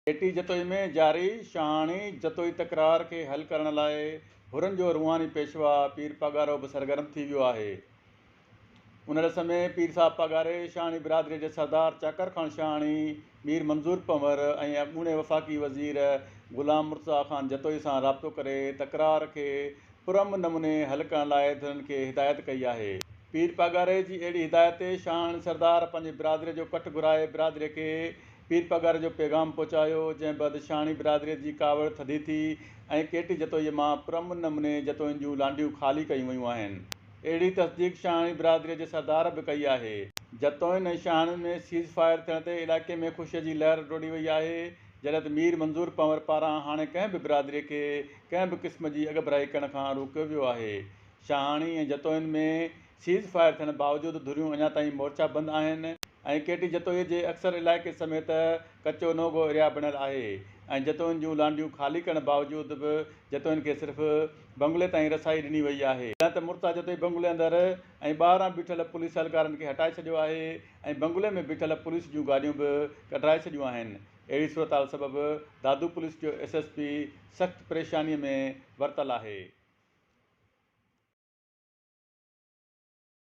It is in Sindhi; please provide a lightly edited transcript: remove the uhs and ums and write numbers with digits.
ڪيٽي جتوئي ۾ جاري شاهاڻي جتوئي تڪرار کي حل ڪرڻ لاء حرن جو روحاني پيشوا پير پاڳارو به سرگرم ٿي ويو آهي. ان ڏس ۾ پير صاحب پاڳاري شاهاڻي برادري جي سردار چاڪر خان شاهاڻي، مير منظور پنهور ۽ اڳوڻي وفاقي وزير غلام مرتضيٰ خان جتوئي سان رابطو ڪري تڪرار کي پرامن نموني حل ڪرڻ لاء ڌرين کي هدايت ڪئي آهي. پير پاڳاري جي اهڙي هدايت تي شاهاڻي سردار پنهنجي برادري جو ڪٺ گهرائي برادري کي پير پاڳاري جو پيغام پهچايو، جنهن بعد شاهاڻي برادري جي ڪاوڙ ٿڌي ٿي ۽ ڪيٽي جتوئي مان پرامن نموني جتوئين جون لانڍيون خالي ڪيون ويون آهن. اهڙي تصديق شاهاڻي برادري جي سردار به ڪئي آهي. جتوئين ۽ شاهاڻين ۾ سيز فائر ٿيڻ تي علائقي ۾ خوشي جي لهر ڊوڙي وئي آهي، جڏهن ته مير منظور پنهور پاران هاڻي ڪنهن به برادري کي ڪنهن به قسم جي اڳڀرائي ڪرڻ کان روڪيو ويو آهي. شاهاڻي ۽ جتوئين ۾ سيز فائر ٿيڻ باوجود ڌريون اڃا تائين مورچا بند آهن ۽ ڪيٽي جتوئي جي اڪثر علائقي سميت ڪچو نو گو ايريا بڻيل آهي ۽ جتوئين جون لانڍيون خالي ڪرڻ باوجود به جتوئين کي صرف بنگلي تائين رسائي ڏني وئي آهي. جڏهن ته مرتضيٰ جتوئي بنگلي اندر ۽ ٻاهران بيٺل پوليس اهلڪارن کي هٽائي ڇڏيو آهي ۽ بنگلي ۾ بيٺل پوليس جون گاڏيون به ڪڍرائي ڇڏيون آهن. اهڙي صورتحال سبب دادو پوليس جو ايس ايس پي سخت پريشاني ۾ ورتل آهي.